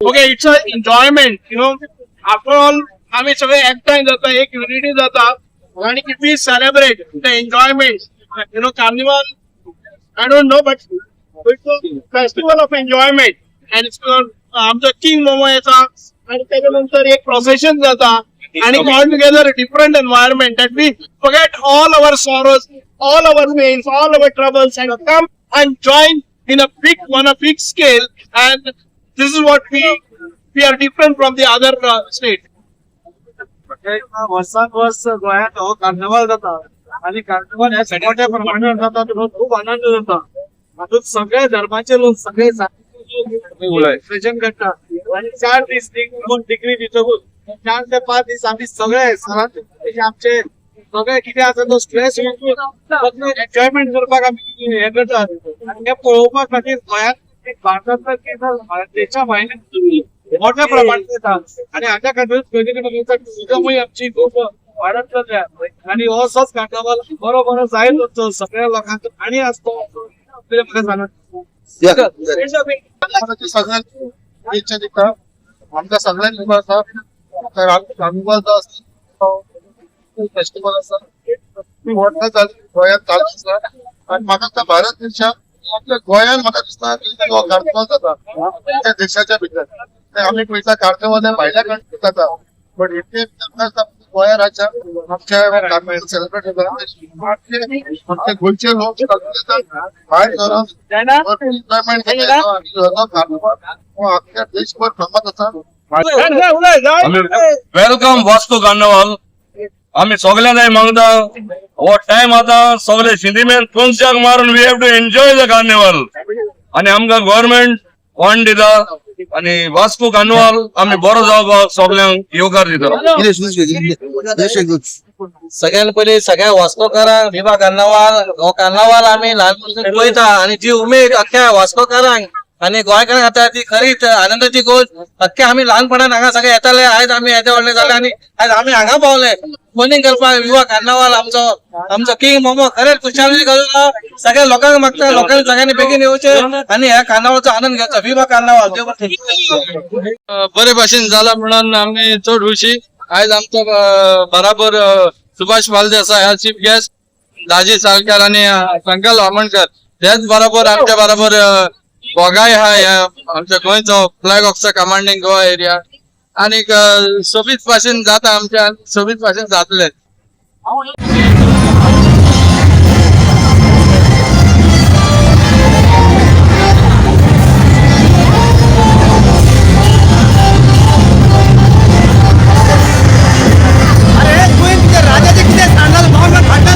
Okay, it's a enjoyment, you know. After all आमी सगळे एकठांय जाता, एक युनिटी जाता आणि we celebrate the enjoyment, you know. Carnival, I don't know, but it's a festival of enjoyment and it's आमचो king momo येता आणि त्याच्यानंतर एक प्रोसेशन जाता आणि all together different environment that we forget all our sorrows, all our pains, all our troubles and come and join in a big on a big scale, and this is what we are different from the other state. वर्सान वर्स गोंयांत हो carnival जाता आणि carnival हे मोठ्या प्रमाणात जाता, तेतून खूप आनंद जाता. हातूंत सगळे धर्माचे लोक, सगळे जातीचे लोक प्रेजेंट करता आणि 4 दीस दोन डिग्री दितकूच 4 ते 5 दीस आमी सगळे सरांत आमचे सगळे कितें आसा तो स्ट्रेस एन्जॉयमेंट करपाक आमी हें करतात. आनी हें पळोवपा खातीर गोंयांत, भारतांतल्या, देशा भायल्यान मोठ्या प्रमाणात येता आणि हाच्या खातीर खंय तरी टुरिजमूय आमची खूप वाडत चल्ल्या आणि हो असोच कार्निवाल बरो बरो जायत वचचो सगळ्या लोकांचो आनी आसतो म्हाका सांगा. सगळ्यांत इच्छा दिता आमकां सगळ्यांक खबर आसा कार्निवाल जो आसा तो फेस्टिवल आसा, ती व्हडलो गोंयांत चालू आसा आनी म्हाका दिसता भारत देशाक आपल्या गोंयांत म्हाका दिसता की हो कार्निवाल जाता त्या देशाच्या भितर. आमी पळयता कार्निवाल भायल्या कंट्रीत जाता, बट इतके गोंया राज्यात आमच्या कार्निवाल सेलिब्रेट जाता. आमचे गोंयचे लोक भायर सरून एन्जॉयमेंट करता. कार्निवाल हो आख्या देशभर फामाद आसा. Welcome Vasco carnival. आमी सगळ्यांना मागता हो टायम आतां सगळे सिंतीमेंत पंचाक मारून we have to enjoy the carnival. आनी आमकां गव्हर्मेंट फंड दिता आनी वास्को कार्निवाल आमी बरो जावपाक सगळ्यांक येवकार दिता. सगळ्यात पयलीं सगळ्या वास्कोकारांक विवा कार्नावाल. हो कार्नावाल आमी ल्हानपणासून पळयता आनी जी उमेद अख्ख्या वास्कोकारांक आनी गोंयकारांक जाता ती खरीच आनंदाची गोश्ट. अख्खे आमी ल्हानपणान हांगा सगळे येताले, आयज आमी येदे व्हडले जाले आनी आयज आमी हांगा पावले मोनींग करपाक. विवा कार्नावाल आमचो आमचो किंग मोमो खरेंच खुशाली करून सगळ्या लोकांक मागता, लोकांनी सगळ्यांनी बेगीन येवचे आनी ह्या कार्नावालाचो आनंद घेवचो. विवा कार्नावाल. बरे भाशेन जाला म्हणून आमी चड खुशी. आयज आमचो बराबर सुभाष वालदे आसा ह्या चीफ गेस्ट, दाजी सालकार आनी संकल वामणकर, त्याच बरोबर आमच्या बरोबर बोगाय हा ह्या आमच्या गोंयचो flag officer commanding Goa area. आनीक सोबीत भाशेन जाता आमच्या, सोबीत भाशेन जातले. राजाचे कितें सांडल भावना वयता.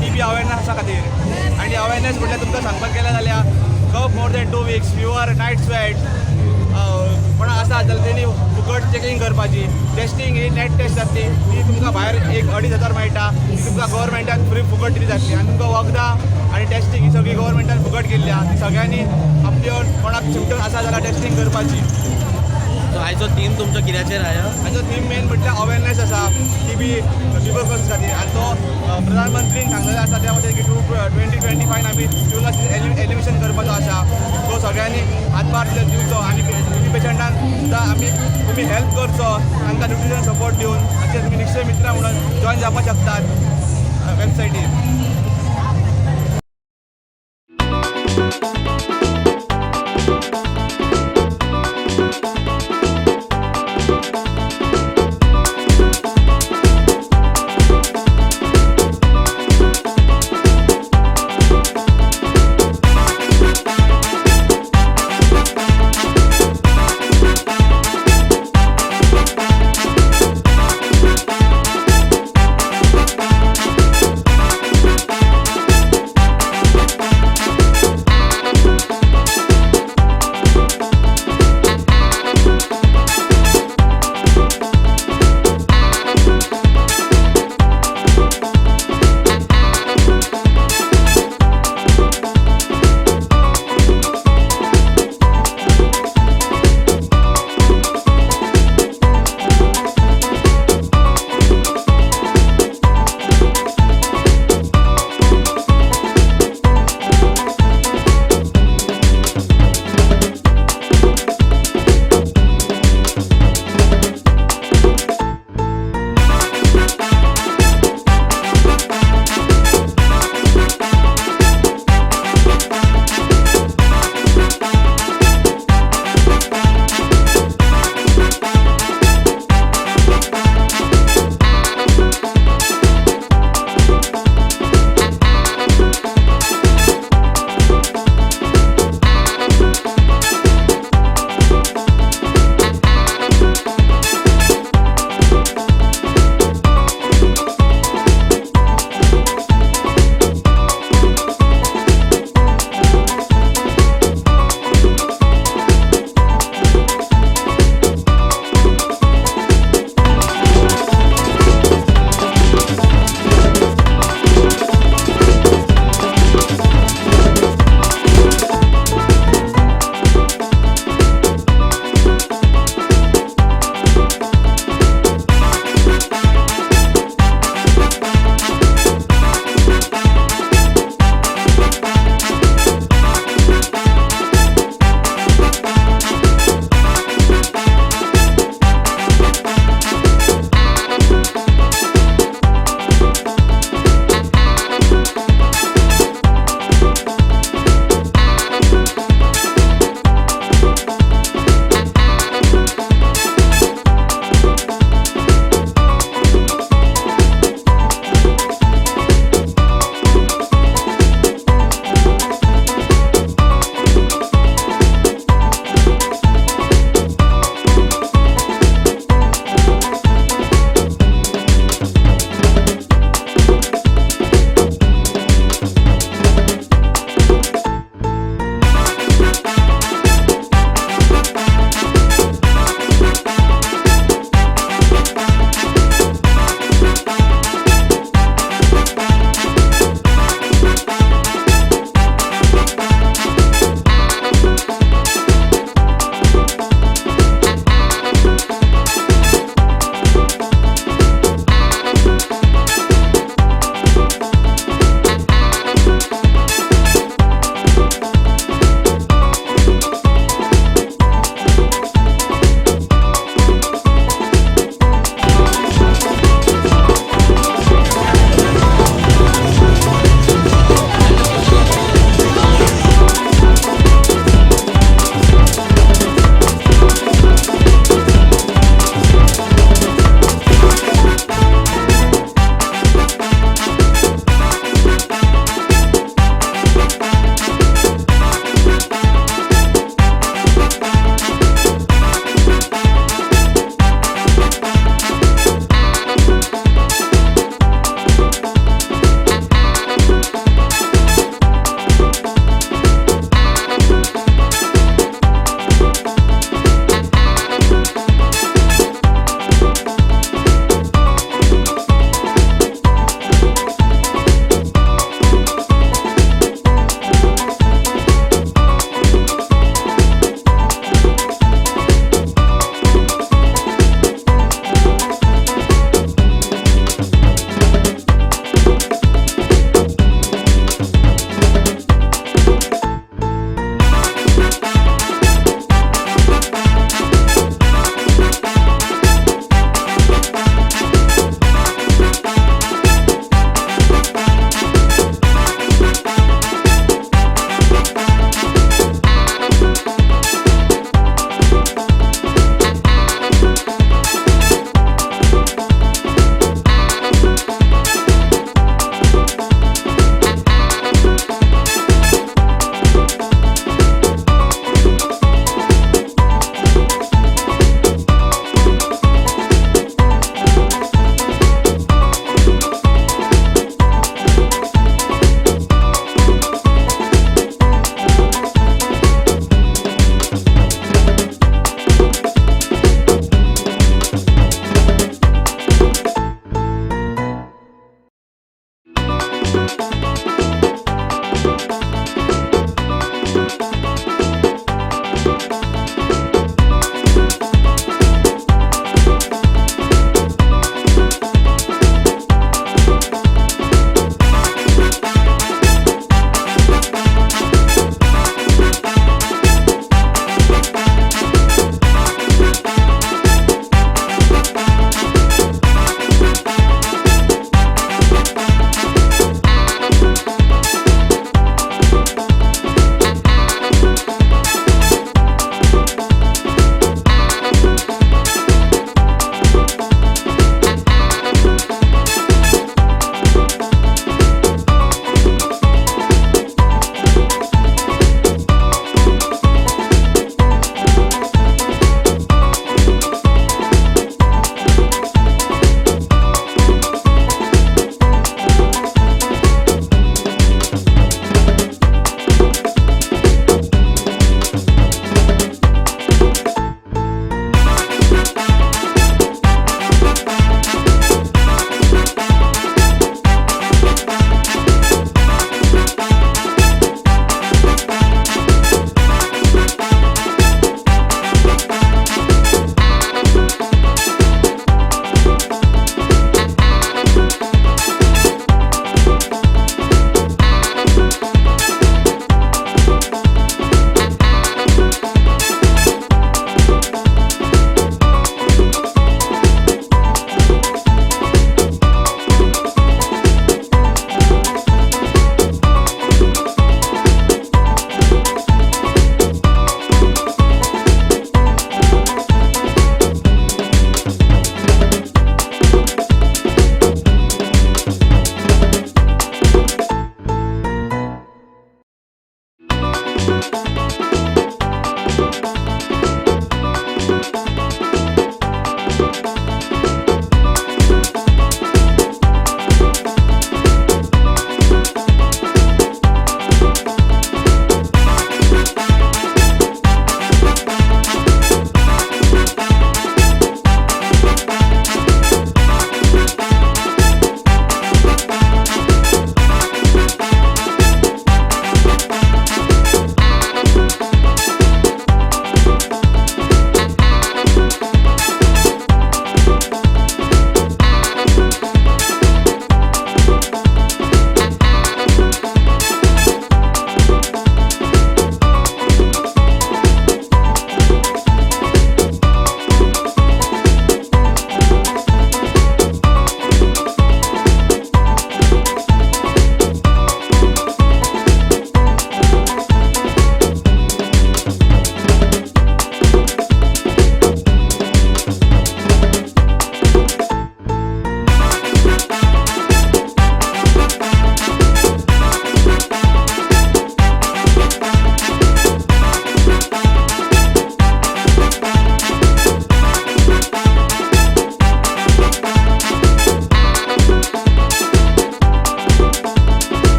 टीबी अवेरनसा खातीर. आनी अवेरनस म्हटल्यार तुमकां सांगपाक गेलें जाल्यार cough more than 2 weeks, fever, night sweat कोणाक आसा जाल्यार तेणी फुकट चॅकींग करपाची. टेस्टींग ही नॅट टेस्ट जातली, ती तुमकां भायर एक 2500 मेळटा, ती तुमकां गव्हर्मेंटान फ्री फुकट दिली जातली. आनी तुमकां वखदां आनी टेस्टींग ही सगळी गव्हर्मेंटान फुकट केल्ली आहा. ती सगळ्यांनी आपली कोणाक सिमटम आसा जाल्यार टेस्टींग करपाची. सो आयचो थीम तुमचो कित्याचेर आया? हाचो थीम मेन म्हटल्यार अवेरनस आसा टीबी ट्युबरक्युलोसिस खातीर. आनी तो प्रधानमंत्रीन सांगलेलें आसा त्या वटेन की 2025 आमी ट्युबरक्युलोसिस एलिमिनेशन करपाचो आसा. सो सगळ्यांनी हातभार दिवचो आनी टीबी पेशंटांक सुद्दां आमी तुमी हेल्प करचो, तांकां न्युट्रिशन सपोर्ट दिवन. अशें तुमी निक्षय मित्र म्हणून जॉयन जावपाक शकतात वेबसायटीर.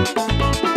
Thank you.